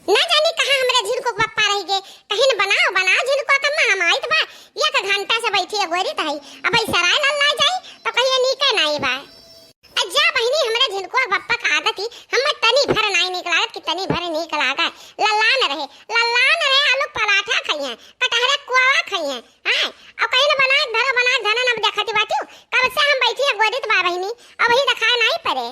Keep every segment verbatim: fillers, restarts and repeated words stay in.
ना जानी कहाँ हमरे झिनकू के बप्पा रहि गए। कहिन बनाओ, बनाओ झिनकू के अम्मा, हम आइत बा। एक घंटा से बैठी अगोरित हई, अब ई सराय लल्ला जाई तो कहिए नीके नाई बा। आ जा बहिनी, हमरे झिनकू के बप्पा के आदत ही, हमें तनी भर नाई नीक लागत कि तनी भर नीक लागे। लल्लान रहे, लल्लान रहे, आलू पराठा खइहें, कटहरे कोवा खइहें, हैं? और कहिन बनाए धरो, बनाए धनन, अब देखती बाटियो, कब से हम बैठी अगोरित बा बहिनी, अब ही दिखाए नाई पड़े।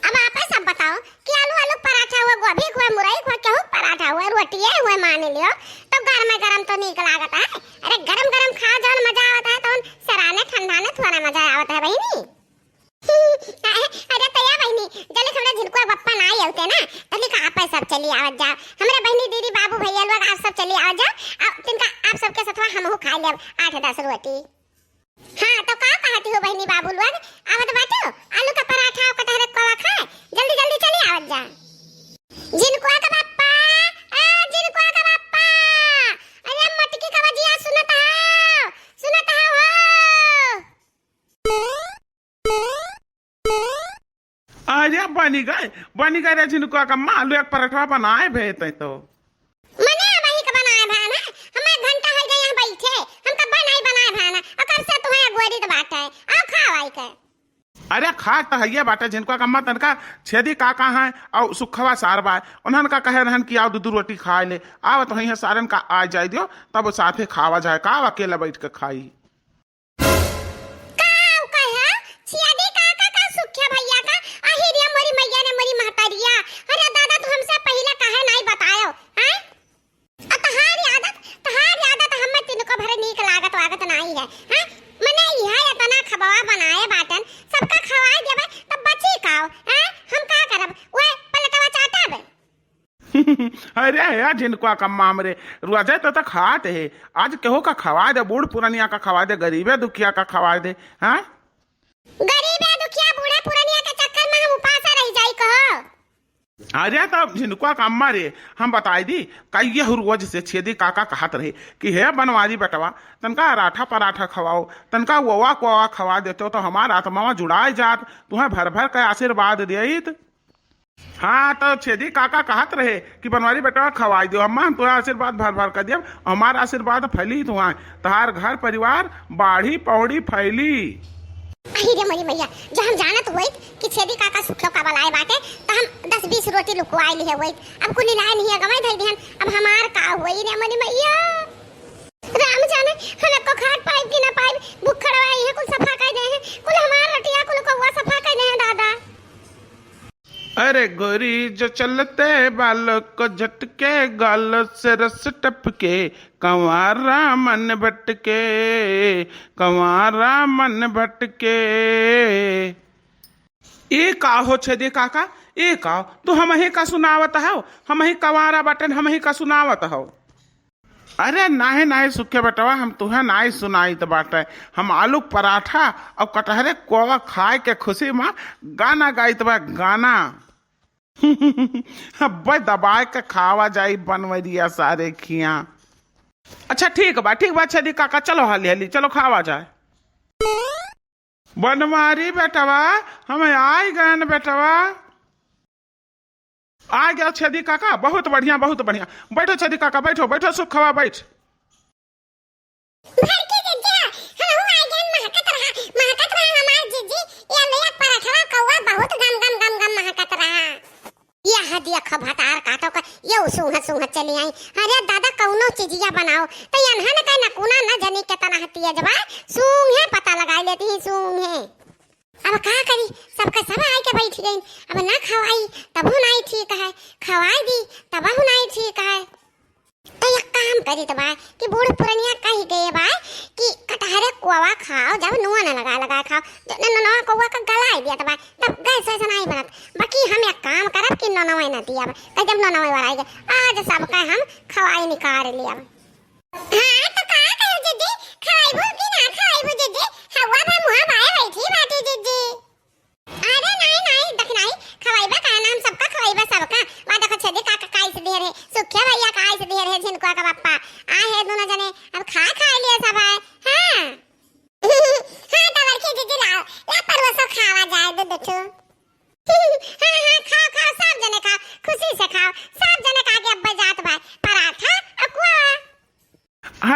अब आपे सब बताओ कि आलू, आलू पराठा हुआ, गोभी हुआ, मुरई हुआ, केहू पराठा हुआ, रोटिये हुआ मान लियो, तो गरम गरम तो नीक लागत है। अरे गरम गरम खाओ, जौन मजा आवत है, तौन सराने ठंडा ने थोड़ा मजा आवत है बहिनी। अरे तैया बहिनी, जले हमरा झिनकुआ बप्पा ना आई होते ना, तले का आपे सब चली आवत जाओ। हमरे बहिनी, दीदी, बाबू, भैया लोग आप सब चली आवत जाओ। अब तिनका आप सबके सथवा हमहू खा लेब आठ दस रोटी। हाँ, तो का कहती हो बहिनी बाबू लोग? आवत बाटू? आलू का पराठा और कटहरे कोवा खाए? जल्दी जल्दी चली आवत जा। झिनकुआ का बप्पा, ए झिनकुआ का बप्पा, अरे मटकी का बजिया सुनत हो? सुनत हो हो? अरे बनी गए, बनी गए रे झिनकुआ का अम्मा, आलू एक पराठा बनाए भे तै तो। मने अबही के बनाए भा ना, हम एक घंटा हो गए यहाँ बैठे, हम कब नहीं बनाए भा ना, और कब से तुम्हें अगोरित बाटे, आओ खाओ आई के। अरे खा त हइये बाटे झिनकुआ का अम्मा, तनका छेदी काका हैं और सुखवा सार बा, उन्हन का कहे रहन कि आओ दू दू रोटी खा ले, आवत हइये सारन का आ जाए दियो, तब साथे खावा जाए, का अकेले बैठ के खाई। का उ कहे? छियादी काका का, सुखिया भैया का? अही रे मोरी मैया रे मोरी महतरिया। अरे दादा, तू हमसे पहिले काहे नाई बतायो, हैं? आ तहार आदत, तहार आदत हमें तिनको भरे नीक लागत वागत नाई है, हैं? मने इहे इतना खबवा बनाए बाटन, सबका खवाए देबे, तब बची काओ, हैं? हम का करब? ओए पलटवा चाटब? अरे हे झिनकुआ का अम्मा हमरे, रोजे तो, तो खात है, आज केहू का खवाए दे, बूढ़ पुरनिया का खवाए दे, गरीबे दुखिया का खवाए दे, हाँ? गरीबे दुखिया बूढ़े पुरनिया के चक्कर में हम उपासा रह जाई कहो। अरे तो झिनकुआ का अम्मा रे, हम बताई दी, कई रोज से छेदी काका कहत रहे कि हे बनवारी बेटवा, तनका राठा पराठा खवाओ, तनका वोवा कोवा खवा देते हो तो हमार आत्मावा जुड़ाए जात, तुम्हें भर भर के आशीर्वाद देत। हाँ, तो छेदी काका कहत रहे कि बनवारी बेटवा खवाई दियो, अम्मा हम तुम्हें आशीर्वाद भर भर कर दियब, हमार आशीर्वाद फैली तुम्हें, तहार घर परिवार बाढ़ी पौड़ी फैली। अही रे मोरी मैया, जो हम जानत होइत कि छेदी काका सुखियो का बलाए बाटे, तो हम दस बीस रोटी लुकवाए लिए होइत। अब कुल लाए नहीं गवाए धई दिहन, अब हमार का होई रे मोरी मैया? राम जाने, हम एको खाट पाइब कि ना पाइब, भुखड़वा इहे कुल सफा कर दे हैं, कुल हमार रोटिया कुल कौवा सफा कर दे हैं दादा। अरे गोरी जो चलते बालों को झटके, गालों से रस टपके, कंवारा मन भटके, कंवारा मन भटके। ए का हो छेदी काका, ए का, तू हमही का सुनावत हव? हमही कंवारा बटन, हमही का सुनावत हव? अरे नाहीं, नाहीं सुखे बेटवा, हम तुहे नाहीं सुनाइत बाटे। हम आलू पराठा और कटहरे कोवा खाए के खुशी में गाना गाइत बा, गाना। अब्बे दबाए के खावा जाई बनवरिया सारे खिया। अच्छा ठीक बा, ठीक बा छेदी काका, चलो हाली हाली, चलो खावा जाए। बनवारी बेटवा, हम आइ गएन बेटवा। आ गया छेदी काका, बहुत बढ़िया, बहुत बढ़िया। बैठो छेदी काका, बैठो, बैठो सुखवा, बैठ। बड़की जिज्जी, हमहू आ गएन, महकत रहा, महकत रहा हमार जिज्जी, ये ले पराठवा कौवा बहुत गम गम गम गम महकत रहा। यह देख भतार काटो का, ये सूंघत सूंघत चली आई। अरे दादा, कौनो चिजिया बनाओ, तो यन्हन का नकुना न जनी केतना तेज बा, सूंघे पता लगाई लेती ही, सूंघे। अब का करी, सबका सब आए के बैठ गई, अब ना खवाई तबहु नाई ठीक है, खवाई दी तबहु नाई ठीक है। तो एक काम करी तो बा कि बूढ़ पुरनिया कही गए बा कि कटहरे कोवा खाओ, जब नुआ न लगा लगा खाओ, जब न नवा कोवा का गलाई दिया तो बा, तब गैस वैस नाई बनत। बाकी हम एक काम करब कि ननवे न दियब, कह जब ननवे वाला आएगा, आज सबका हम खवाई निकाल लियब। हाँ, तो का कहो जिज्जी, खवाइबू कि ना खवाइबू जिज्जी? हवा भा मुहा बाए बैठी बाटी जिज्जी। अरे नाई, नाई, देख नाई, खवाइबा का नाम सबका खवाइबा सबका। वा देखो छेदी काका का आइस दिहे रहे, सुखिया भैया का आइस दिहे रहे, झिनकुआ का बप्पा। आ हे दोनों जने, अब खा खा लिए सब है। हाँ। हाँ, तो बड़की जिज्जी लाओ, ला परोसो खावा जाए दो दो ठो। हाँ, हाँ, खाओ, खाओ, सब जने खाओ, खुशी से खाओ, सब जने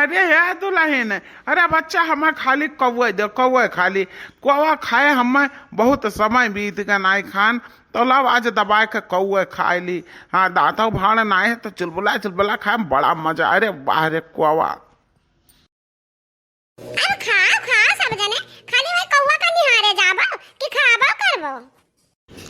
अरे हे दुलहिन, अरे बच्चा, हमें खाली कौवे दे, कौवे खाली। कौवा खाए हमें बहुत समय बीत गए नाई खान, तो लाव आज दबाए के कौवे खाए ली। हाँ, दांतों भाड़ नाई है तो चुलबुला चुलबुला खाए में बड़ा मजा। अरे वाह रे कौवा। अब खाओ, खाओ सब जने, खाली वही कौवा का निहारे जाबो कि खाबो करबो?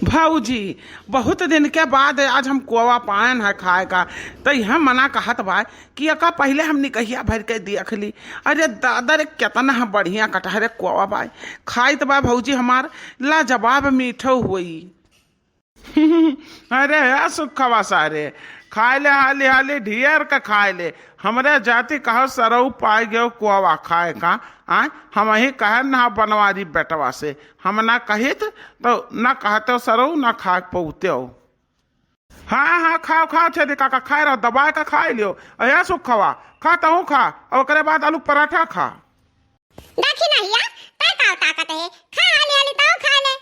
भौजी, बहुत दिन के बाद आज हम कोवा पायन है खाए का, तो यह मना कहत बा कि एका पहिले हम निकहिया भर के देख ली। अरे दादा रे, केतना बढ़िया कटहरे कोवा बा, खाइत बा भौजी हमार, लाजवाब मीठो होई। अरे हे सुखवा सारे, खाए ले हाली हाली ढेर का खाए ले। हमरे जाति कहो सरऊ पाए गयो कोवा खाए का। आय, हम ही कहे ना बनवारी बेटवा से, हम ना कहित तो ना कहते सरऊ ना खा पौते हो। हाँ हाँ, खाओ खाओ छेदी काका, खाए रहो, दबाए का खाए लियो। अरे सुखवा, खा तहूँ खा, और ओकरे बाद आलू पराठा खा। देखी ना हिया, तय का ताकत है, खा हाली हाली तहूँ खा ले।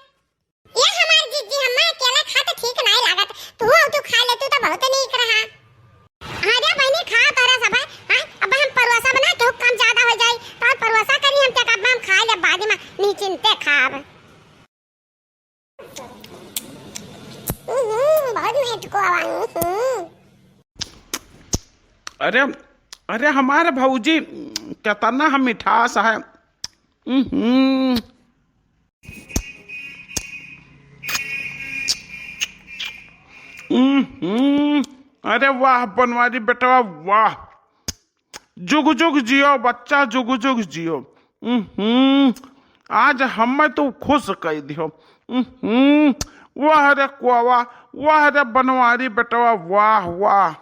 ये हमार जीजी, हम्मा अकेला खात ठीक नाई लागत। तू हो, तू खा ले, तू तो बहुत नीक रहा। अरे बहिनी, खा तोरा सब है, हाँ? अब हम परोसा बना, केहू कम ज्यादा हो जाई, तो परोसा करी हम, क्या करबा, हम खा ले बाद में, निश्चिंते खाब। हम्म, बहुत मीठ कोवा, हम्म। अरे, अरे हमारे भौजी, कितना हम मिठास है। हम्म। हम्म। अरे वाह बनवारी बेटवा, वाह। जुग जुग जियो बच्चा, जुग जुग जियो। हम्म। आज हमें तू खुश कर दियो। हम्म। वाह रे कोवा, वाह रे बनवारी बेटवा, वाह वाह।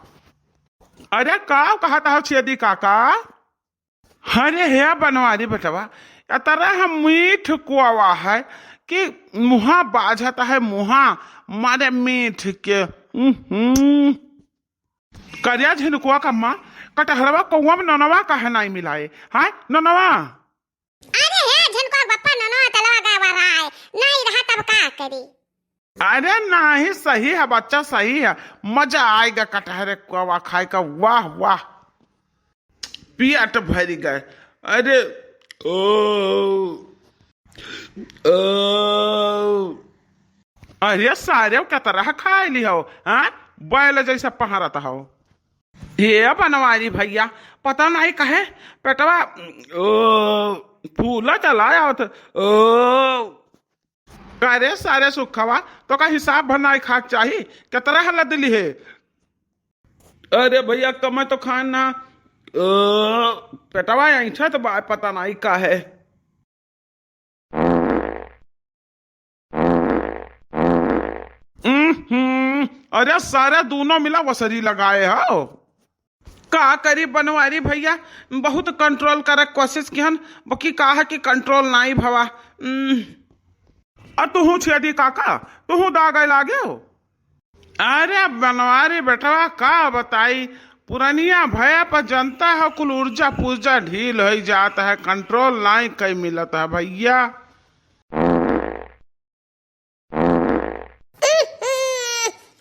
अरे का कहत हो छेदी काका? अरे हे बनवारी बेटवा, इतना हम मीठ कोवा है कि मुहा बाझत है, मुहा मारे मीठ के। हम्म। करिया झिनकुआ का माँ, कटहरवा कौवा में ननवा काहे नाई मिलाए? हाँ, ननवा। अरे हे झिनकुआ बप्पा, ननवा तलवा गवा रहा है, नाई रहा तब का करी? अरे नाही, सही है बच्चा, सही है। मजा आएगा कटहरे कोवा खाए का, वाह वाह। पेट भर गए। अरे ओ, ओ। अरे सारे के तरह खाए ली हो, हाँ? बैल जैसे पहरत हो। हे बनवारी भैया, पता नहीं कहे पेटवा ओ फूला चला आवत। ओ अरे सारे सुखवा, तो का हिसाब भर नाई खाक चाही? केतरा हल्ला दिली है? अरे भैया, कमे तो खान ना, अ, पेटवा ऐंठत बा, पता नाई का है। हम्म, अरे सारे दोनों मिला वसरी लगाए हो। का करी बनवारी भैया, बहुत control करे कोशिश किहन, बाकी का है कि control नाई भवा। उम। आ तुहू छेदी काका, तुहू दागे लागे हो? अरे बनवारी बेटवा का बताई, पुरनिया भया पर जनता हो कुल ऊर्जा पुर्जा ढील होई जात है, control नाई कई मिलत है भैया।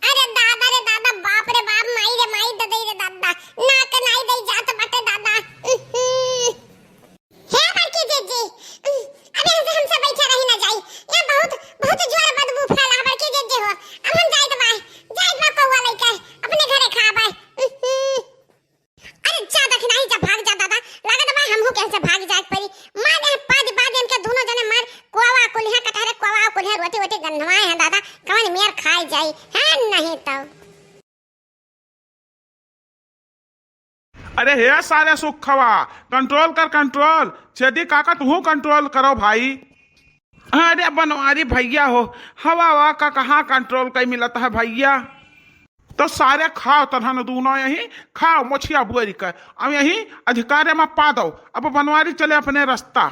अरे दादा रे दादा, बाप रे बाप, माई रे माई, ददई रे दादा, नाक नाई दई जात बाटे दादा। हे बड़की जीजी, अबे हमसे, हमसे बैठा रही ना जाई, यहाँ बहुत, बहुत जोर बदबू फैला बड़की जीजी हो। अब हम जाइत बाय, जाइत बा कौवा लइके, अपने घरे खाबे। अरे जा दखिनाही, जा भाग जा दादा, लागत बा हमहू के से भाग जाए के पड़ी। मार दे पाद पाद इनके दोनों जने मार, कोवा कुलिहा कटहरे, कोवा कुलिहा रोटी वोटी गंधवाए हैं दादा, कवन मेर खाए जाई है नहीं तो। अरे हे सारे सुखवा, control कर control, छेदी काका तुहू control करो भाई। अरे बनवारी भैया हो, हवा हवा का कहाँ control कई मिलत है भैया। तो सारे खाओ तनहन दूनो यही खाओ मोछिया बुआरी का, अब यही अधिकारे में पा दो। अब बनवारी चले अपने रास्ता।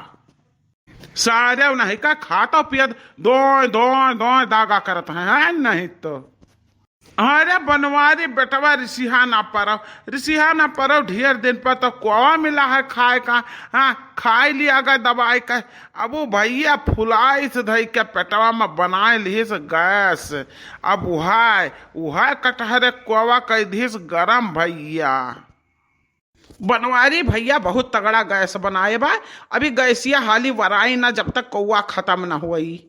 सारे नहीं का खात पियत दोय दोय दोय दागा करत हैं, हैं नहीं तो। अरे बनवारी बेटवा, रिसिहा ना परव, रिसिहा ना परव, ढेर दिन पर तो कोवा मिला है खाए का। हाँ, खाए लिया गए दवाई का। अब वो भैया फुलाइस धई के पेटवा में बनाए लिहिस गैस। अब उहाय, उहाय कटहरे कोवा कई दिहिस गरम भैया। बनवारी भैया बहुत तगड़ा गैस बनाए बा, अभी गैसिया हाली वराई ना जब तक कौआ खतम ना होई।